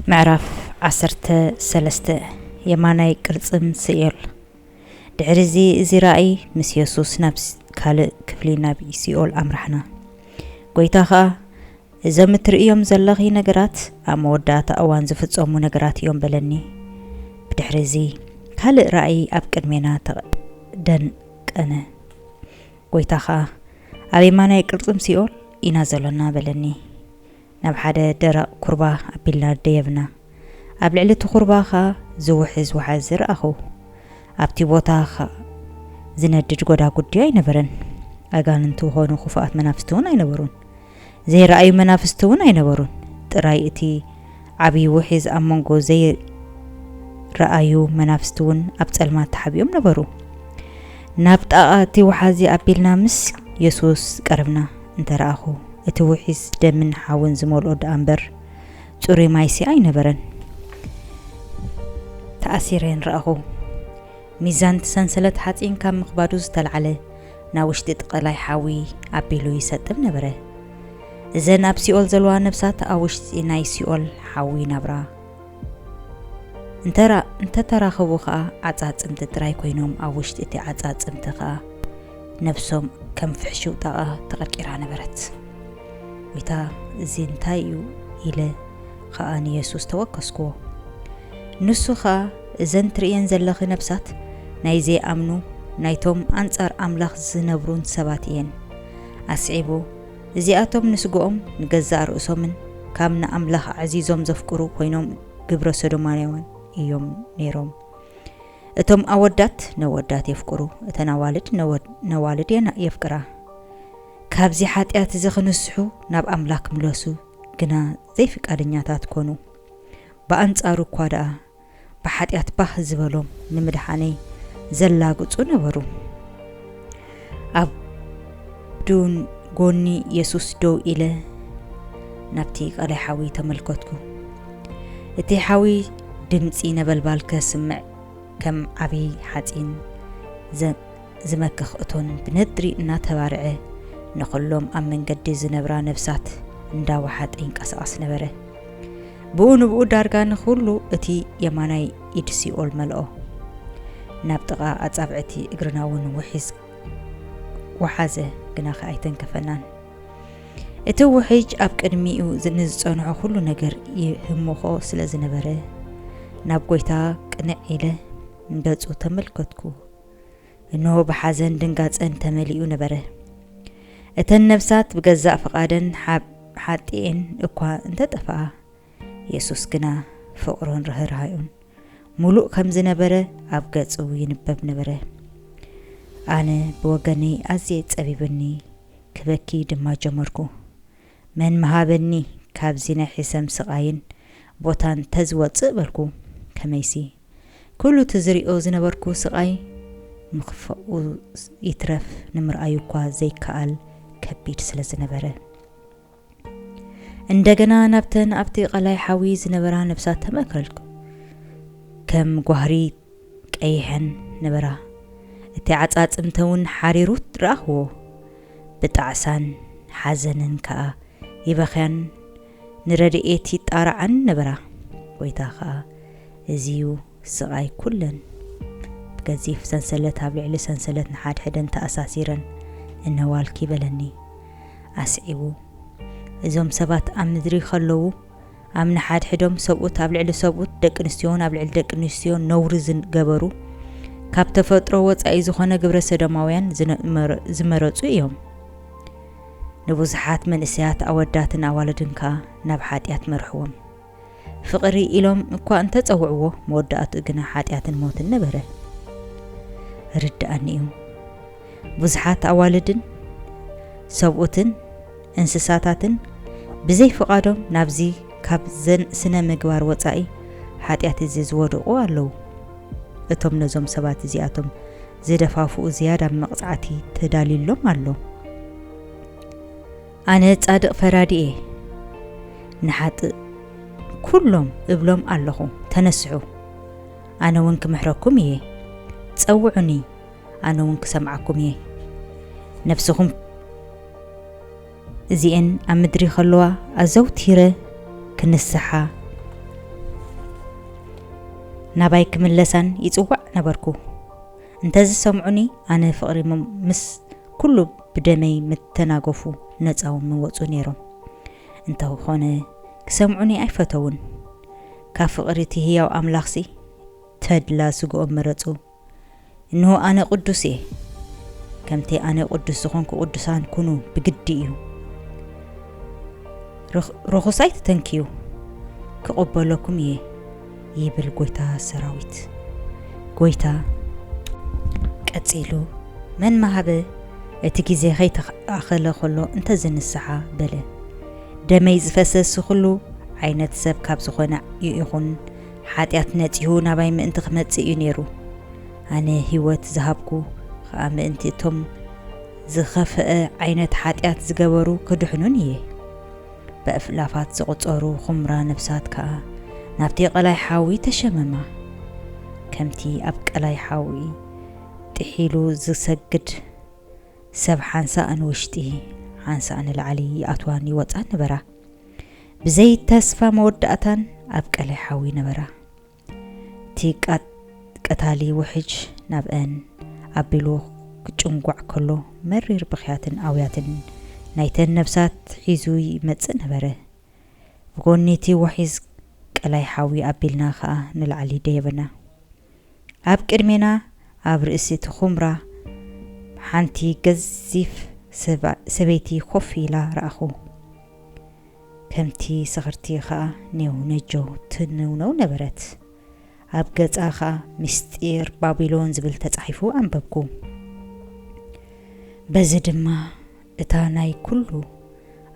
ምዕራፍ ዓሰርተ ሰለስተ። የማናይ ቅርጽም ሲኦል። ድሕሪ እዚ፣ እዚ ራእይ ምስ የሱስ ናብ ስ-፣ ካልእ ክፍሊ ናብ ሲኦል ኣምራሕና። ጐይታ ኸኣ፣ "እዞም እትርእዮም ዘለኺ ነገራት ኣብ መወዳእታ እዋን ዝፍጸሙ ነገራት እዮም" በለኒ። ብድሕሪ እዚ፣ ካልእ ራእይ ኣብ ቅድሜና ተደንቀነ። ጐይታ ኸኣ፣ "ኣብ የማናይ ቅርጽም ሲኦል ኢና ዘሎና" በለኒ። ናብ ሓደ ደረቕ ኩርባ ኣቢልና ደየብና። ኣብ ልዕሊ እቲ ኩርባ ኸኣ ዝውሕዝ ወሓዚ ረኣኹ። ኣብቲ ቦታ ኸኣ ዝነድድ ጐዳጉዲ ኣይነበረን። ኣጋንንቲ ኾኑ ክፉኣት መናፍስቲ እውን ኣይነበሩን። ዘይረኣዩ መናፍስቲ እውን ኣይነበሩን። ጥራይ እቲ ዓብዪ ውሒዝ ኣብ መንጎ ዘይረኣዩ መናፍስቲ እውን ኣብ ጸልማት ተሓቢኦም ነበሩ። ናብ ጥቓ እቲ ወሓዚ ኣቢልና ምስ የሱስ ቀረብና እንተ ረኣኹ፣ እቲ ውሒዝ ደምን ሓውን ዝመልኦ ደኣ እምበር፣ ጽሩይ ማይሲ ኣይነበረን። ተኣሲረን ረኣኹ። ሚዛን እቲ ሰንሰለት ሓጺን ካብ ምኽባዱ ዝተላዕለ፣ ናብ ውሽጢ ጥቐላይ ሓዊ ኣቢሉ ይሰጥም ነበረ። እዘን ኣብ ሲኦል ዘለዋ ነፍሳት ኣብ ውሽጢ ናይ ሲኦል ሓዊ ናብራ እንተራ-፣ እንተተራኸቡ ኸኣ ዓጻጽምቲ ጥራይ ኮይኖም፣ ኣብ ውሽጢ እቲ ዓጻጽምቲ ኸኣ ነፍሶም ከም ፍሕሽው ጣቓ ተቐርቂራ ነበረት። "ጐይታ፣ እዚ እንታይ እዩ?" ኢለ ኸኣ ንየሱስ ተወከስክዎ። ንሱ ኸኣ፣ "እዘን ትርእየን ዘለኺ ነፍሳት ናይ ዘይኣምኑ፣ ናይቶም ኣንጻር ኣምላኽ ዝነብሩን ሰባት እየን። ኣስዒቡ፣ እዚኣቶም ንስግኦም ንገዛእ ርእሶምን ካብ ንኣምላኽ ኣዕዚዞም ዘፍቅሩ ኮይኖም ግብረ ሰዶማውያን እዮም ነይሮም። እቶም ኣወዳት ነወዳት የፍቅሩ፣ እተን ኣዋልድ ነወ-፣ ነዋልድ የና-፣ የፍቅራ። ካብዚ ሓጢኣት እዚ ክንስሑ ናብ ኣምላኽ ክምለሱ ግና ዘይፍቃደኛታት ኮኑ። ብኣንጻሩ እኳ ደኣ ብሓጢኣት ባህ ዝበሎም ንምድሓነይ ዘላግጹ ነበሩ።" ኣብ ዱን ጎኒ የሱስ ደው ኢለ ናብቲ ቀላይ ሓዊ ተመልከትኩ። እቲ ሓዊ ድምጺ ነበልባል ከስምዕ ከም ዓቢ ሓጺን ዘ-፣ ዝመክኽ እቶን ብነድሪ እናተባርዐ ንኹሎም ኣብ መንገዲ ዝነብራ ነፍሳት እንዳወሓጠ ይንቀሳቐስ ነበረ። ብኡ ንብኡ ዳርጋ ንኹሉ እቲ የማናይ ኢድ ሲኦል መልኦ። ናብ ጥቓ ኣጻብዕቲ እግርና እውን ውሒዝ ወሓዘ፣ ግናኸ ኣይተንከፈናን። እቲ ውሕጅ ኣብ ቅድሚኡ ዝ-፣ ንዝጸንሖ ኩሉ ነገር ይህምኾ ስለ ዝነበረ፣ ናብ ጐይታ ቅንዕ ኢለ ንገጹ ተመልከትኩ። እንሆ ብሓዘን ድንጋጸን ተመሊኡ ነበረ። እተን ነፍሳት ብገዛእ ፍቓደን ሓብ-፣ ሓጢኤን እኳ እንተጠፍኣ፣ የሱስ ግና ፍቕሩን ርህራሄኡን ምሉእ ከም ዝነበረ ኣብ ገጹ ይንበብ ነበረ። ኣነ ብወገነይ ኣዝየ ጸቢብኒ፣ ክበኪ ድማ ጀመርኩ። "መን ምሃበኒ ካብዚ ናይ ሕሰም ስቓይን ቦታን ተዝወጽእ?" በልኩ። ከመይሲ፣ ኩሉ እቲ ዝሪኦ ዝነበርኩ ስቓይ ምኽፋኡ ይትረፍ ንምርኣዩ እኳ ዘይከኣል ከቢድ ስለ ዝነበረ። እንደገና ናብተን ኣብቲ ቀላይ ሓዊ ዝነበራ ነፍሳት ተመልከትኩ። ከም ጓህሪ ቀይሐን ነበራ። እቲ ዓጻጽምተውን ሓሪሩ ረኣኽዎ። ብጣዕሳን ሓዘንን ከኣ ይበኽያን ንረድኤት ይጣርዓን ነበራ። ጐይታ ኸኣ፣ "እዚ እዩ ስቓይ ኩለን ብገዚፍ ሰንሰለት ኣብ ልዕሊ ሰንሰለት ንሓድሕደን ተኣሳሲረን እነዋልኪ" በለኒ። ኣስዒቡ፣ "እዞም ሰባት ኣብ ምድሪ ኸለዉ፣ ኣብ ንሓድሕዶም ሰብኡት ኣብ ልዕሊ ሰብኡት፣ ደቂ ኣንስትዮን ኣብ ልዕሊ ደቂ ኣንስትዮን ነውሪ ዝገበሩ፣ ካብ ተፈጥሮ ወጻኢ ዝኾነ ግብረ ሰዶማውያን ዝነ-፣ መረ-፣ ዝመረጹ እዮም። ንብዙሓት መንእሰያት ኣወዳትን ኣዋልድን ከኣ ናብ ሓጢኣት መርሕዎም። ፍቕሪ ኢሎም እኳ እንተጸውዕዎ፣ መወዳእትኡ ግና ሓጢኣትን ሞትን ነበረ። ርድኣኒ እዩ። ብዙሓት ኣዋልድን ሰብኡትን እንስሳታትን ብዘይ ፍቓዶም ናብዚ ካብ ዘን-፣ ስነ ምግባር ወጻኢ ሓጢኣት እዚ ዝወደቑ ኣለዉ። እቶም ነዞም ሰባት እዚኣቶም ዝደፋፍኡ ዝያዳ መቕጻዕቲ ተዳልዩሎም ኣሎ። ኣነ ጻድቕ ፈራዲ እየ። ንሓጥእ ኩሎም እብሎም ኣለኹ፣ ተነስሑ፣ ኣነ እውን ክምሕረኩም እየ። ጸውዑኒ፣ ኣነ እውን ክሰምዓኩም እየ። ነፍስኹም እዚኤን ኣብ ምድሪ ከለዋ ኣዘውቲረ ክንስሓ ናባይ ክምለሳን ይጽዋዕ ነበርኩ። እንተዝሰምዑኒ፣ ኣነ ፍቕሪ ም-፣ ምስ ኩሉ ብደመይ ምተናገፉ ነጻ ምወጹ ነይሮም። እንተኾነ ክሰምዑኒ ኣይፈተዉን። ካብ ፍቕሪ እቲ ህያው ኣምላኽሲ ተድላ ስግኦም መረጹ። እንሆ ኣነ ቅዱስ እየ። ከምቲ ኣነ ቅዱስ ዝኾንኩ ቅዱሳን ኩኑ ብግዲ እዩ። ርኽ-፣ ርኹስ ኣይትተንክዩ፣ ክቕበለኩም እየ ይብል ጎይታ ሰራዊት። ጎይታ ቀጺሉ፣ መን መሃበ እቲ ግዜ ከይተኣኸለ ከሎ እንተዝንስሓ በለ። ደመይ ዝፈሰስ ኩሉ ዓይነት ሰብ ካብ ዝኾነ ይኹን ሓጢኣት ነጺሁ ናባይ ምእንቲ ክመጽእ እዩ ነይሩ። ኣነ ህይወት ዝሃብኩ ኸኣ ምእንቲ እቶም ዝኸፍአ ዓይነት ሓጢኣት ዝገበሩ ክድሕኑን እየ። ብኣእላፋት ዝቑጸሩ ኹምራ ነፍሳት ከኣ ናብቲ ቀላይ ሓዊ ተሸመማ። ከምቲ ኣብ ቀላይ ሓዊ ጥሒሉ ዝሰግድ ሰብ ሓንሳእ ንውሽጢ ሓንሳእ ንላዕሊ ይኣትዋን ይወጻን ነበራ። ብዘይ ተስፋ መወዳእታን ኣብ ቀላይ ሓዊ ነበራ። እቲ ቃት-፣ ቀታሊ ውሕጅ ናብአን ኣቢሉ ክጭንጓዕ ከሎ፣ መሪር ብኽያትን ኣውያትን ናይተን ነፍሳት ሒዙ ይመጽእ ነበረ። ብጎኒ እቲ ውሒዝ ቀላይ ሓዊ ኣቢልና ኸኣ ንላዕሊ ደየበና። ኣብ ቅድሜና፣ ኣብ ርእሲ እቲ ኹምራ፣ ሓንቲ ገዚፍ ሰባ-፣ ሰበይቲ ኮፍ ኢላ ረኣኹ። ከምቲ ስኽርቲ ኸኣ ኔው ነጆ ትንውነው ነበረት። ኣብ ገጻ ኸኣ ምስጢር ባቢሎን ዝብል ተጻሒፉ ኣንበብኩ። በዚ ድማ እታ ናይ ኩሉ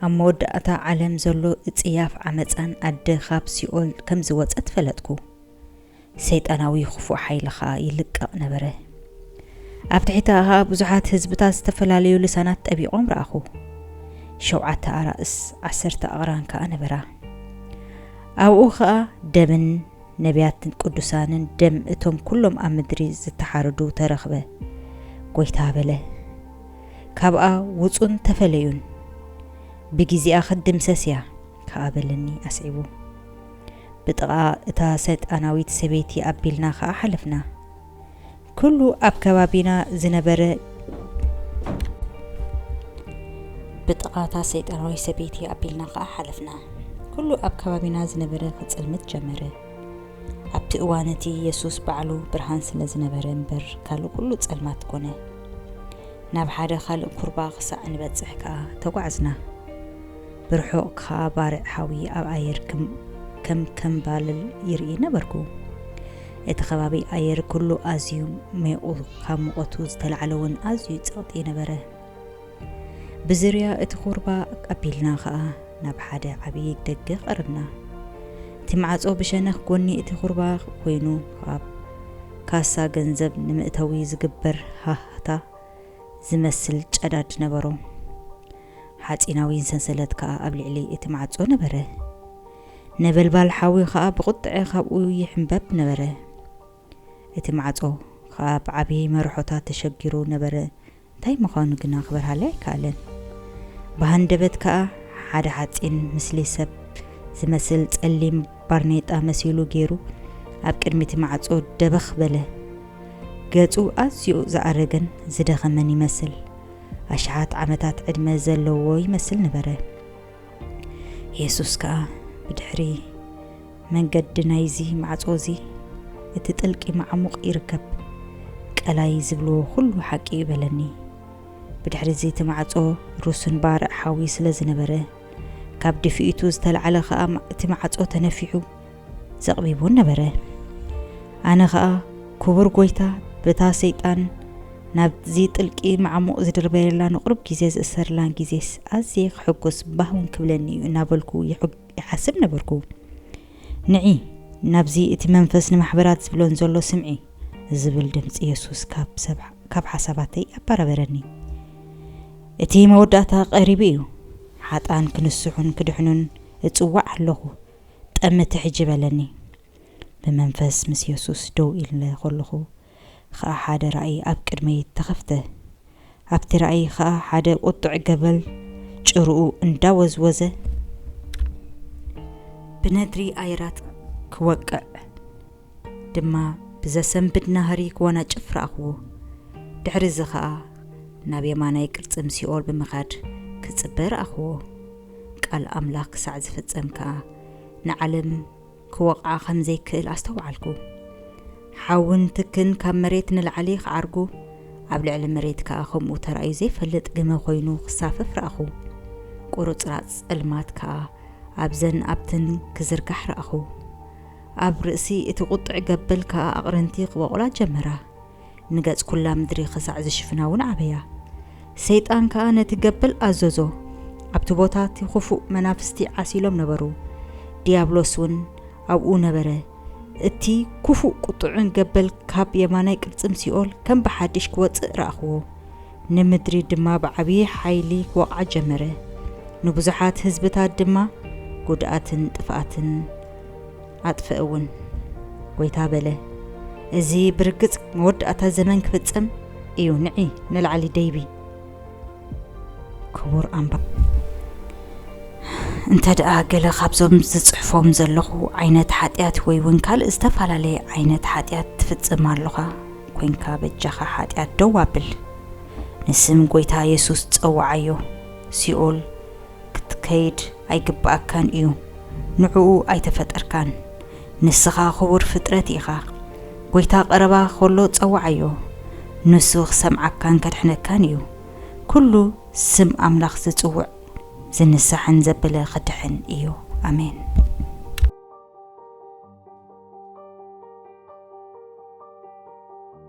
ኣብ መወዳእታ ዓለም ዘሎ እጽያፍ ዓመጻን ኣደ ካብ ሲኦል ከም ዝወጸት ፈለጥኩ። ሰይጣናዊ ክፉእ ሓይሊ ኸኣ ይልቀቕ ነበረ። ኣብ ትሕቲ ኸኣ ብዙሓት ህዝብታት ዝተፈላለዩ ልሳናት ጠቢቖም ረኣኹ። ሸውዓተ ኣራእስ፣ ዓሰርተ ኣቕራን ከኣ ነበራ። ኣብኡ ኸኣ ደምን ነቢያትን ቅዱሳንን ደም እቶም ኩሎም ኣብ ምድሪ ዝተሓረዱ ተረኽበ። ጎይታ በለ፣ "ካብኣ ውጹን ተፈለዩን፣ ብግዜኣ ክትድምሰስ እያ" ከኣ በለኒ ኣስዒቡ። ብጥቓ እታ ሰይጣናዊት ሰበይቲ ኣቢልና ኸኣ ሓለፍና። ኩሉ ኣብ ከባቢና ዝነበረ፣ ብጥቓ እታ ሰይጣናዊት ሰበይቲ ኣቢልና ኸኣ ሓለፍና። ኩሉ ኣብ ከባቢና ዝነበረ ክጽልምት ጀመረ። ኣብቲ እዋን እቲ የሱስ ባዕሉ ብርሃን ስለ ዝነበረ እምበር፣ ካልእ ኩሉ ጸልማት ኮነ። ናብ ሓደ ካልእ ኩርባ ክሳዕ ንበጽሕ ከኣ ተጓዕዝና። ብርሑቕ ከኣ ባርዕ ሓዊ ኣብ ኣየር ክም-፣ ከም ከምባልል ይርኢ ነበርኩ። እቲ ከባቢ ኣየር ኩሉ ኣዝዩ ሜቑ፣ ካብ ሙቐቱ ዝተላዕለ እውን ኣዝዩ ጸቕጢ ነበረ። ብዝርያ እቲ ኩርባ ኣቢልና ከኣ ናብ ሓደ ዓቢ ደገ ቀረብና። እቲ ማዕጾ ብሸነኽ ጎኒ እቲ ኩርባ ኮይኑ፣ ካብ ካሳ ገንዘብ ንምእተዊ ዝግበር ሃህታ ዝመስል ጨዳድ ነበሮ። ሓጺናዊ ሰንሰለት ከኣ ኣብ ልዕሊ እቲ ማዕጾ ነበረ። ነበልባል ሓዊ ከኣ ብቑጥዐ ካብኡ ይሕንበብ ነበረ። እቲ ማዕጾ ከኣ ብዓቢ መርሖታት ተሸጊሩ ነበረ። እንታይ ምዃኑ ግና ክበርሃለይ ኣይከኣለን። ብሃንደበት ከኣ ሓደ ሓጺን ምስሊ ሰብ ዝመስል ጸሊም ባርኔጣ መሲሉ ገይሩ ኣብ ቅድሚ እቲ ማዕጾ ደበኽ በለ። ገጹ ኣዝዩ ዝኣረገን ዝደኸመን ይመስል። ኣሽሓት ዓመታት ዕድመ ዘለዎ ይመስል ነበረ። የሱስ ከኣ ብድሕሪ መንገዲ ናይዚ ማዕጾ እዚ እቲ ጥልቂ መዓሙቕ ይርከብ፣ ቀላይ ዝብልዎ ኩሉ ሓቂ እዩ በለኒ። ብድሕሪ እዚ እቲ ማዕጾ ሩስን ባርዕ ሓዊ ስለ ዝነበረ፣ ካብ ድፍኢቱ ዝተላዕለ ከኣ ማ-፣ እቲ ማዕጾ ተነፊሑ ዘቕቢቡ ነበረ። ኣነ ኸኣ፣ ክቡር ጐይታ፣ በታ ሰይጣን ናብዚ ጥልቂ መዓሙቕ ዝድርበየላን ንቑሩብ ግዜ ዝእሰረላን ግዜስ ኣዝየ ክሕጎስ ባህ እውን ክብለኒ እዩ እናበልኩ ይሕግ-፣ ይሓስብ ነበርኩ። ንዒ፣ ናብዚ እቲ መንፈስ ንማሕበራት ዝብለን ዘሎ ስምዒ፣ ዝብል ድምጺ የሱስ ካብ ሰብ-፣ ካብ ሓሳባተይ ኣባራበረኒ። እቲ መወዳእታ ቀሪቡ እዩ። ሓጥኣን ክንስሑን ክድሕኑን እጽዋዕ ኣለኹ። ጠምቲ ሕጂ በለኒ። ብመንፈስ ምስ የሱስ ደው ኢለ ከለኹ ኸኣ ሓደ ራእይ ኣብ ቅድመይ ተኸፍተ። ኣብቲ ራእይ ኸኣ ሓደ ቁጡዕ ገበል ጭርኡ እንዳወዝወዘ ብነድሪ ኣየራት ክወቅዕ ድማ ብዘሰንብድ ናህሪ ክወናጭፍ ረኣኽዎ። ድሕሪ እዚ ኸኣ ናብ የማናይ ቅርጽም ሲኦል ብምኻድ ክጽበ ረኣኽዎ። ቃል ኣምላኽ ክሳዕ ዝፍጸም ከኣ ንዓለም ክወቕዓ ከም ዘይክእል ኣስተውዓልኩ። ሓውን ትክን ካብ መሬት ንላዕሊ ክዓርጉ፣ ኣብ ልዕሊ መሬት ከኣ ከምኡ ተራእዩ ዘይፈልጥ ግመ ኮይኑ ክሳፈፍ ረኣኹ። ቁርጽራጽ ጸልማት ከኣ ኣብዘን ኣብትን ክዝርጋሕ ረኣኹ። ኣብ ርእሲ እቲ ቁጥዕ ገበል ከኣ ኣቕርንቲ ክበቑላ ጀመራ። ንገጽ ኩላ ምድሪ ክሳዕ ዝሽፍና እውን ዓበያ። ሰይጣን ከኣ ነቲ ገበል ኣዘዞ። ኣብቲ ቦታ እቲ ክፉእ መናፍስቲ ዓሲሎም ነበሩ። ዲያብሎስ እውን ኣብኡ ነበረ። እቲ ክፉእ ቁጥዑን ገበል ካብ የማናይ ቅርጽም ሲኦል ከም ብሓድሽ ክወጽእ ረኣኽዎ። ንምድሪ ድማ ብዓብዪ ሓይሊ ክወቕዓ ጀመረ። ንብዙሓት ህዝብታት ድማ ጉድኣትን ጥፍኣትን ኣጥፍእውን። ጎይታ በለ፣ "እዚ ብርግጽ መወዳእታ ዘመን ክፍጸም እዩ። ንዒ ንላዕሊ ደይቢ." ክቡር ኣንባ፣ እንተ ደኣ ገለ ካብዞም ዝጽሕፎም ዘለኹ ዓይነት ሓጢኣት ወይ እውን ካልእ ዝተፈላለየ ዓይነት ሓጢኣት ትፍጽም ኣለኻ ኮይንካ፣ በጃኻ ሓጢኣት ደው ኣብል። ንስም ጎይታ የሱስ ጸውዓዮ። ሲኦል ክትከይድ ኣይግብኣካን እዩ። ንዕኡ ኣይተፈጠርካን። ንስኻ ክቡር ፍጥረት ኢኻ። ጎይታ ቀረባ ከሎ ጸውዓዮ። ንሱ ክሰምዓካን ከድሕነካን እዩ። ኩሉ ስም ኣምላኽ ዝጽውዕ ዝንሳሕን ዘበለ ክድሕን እዩ። ኣሜን።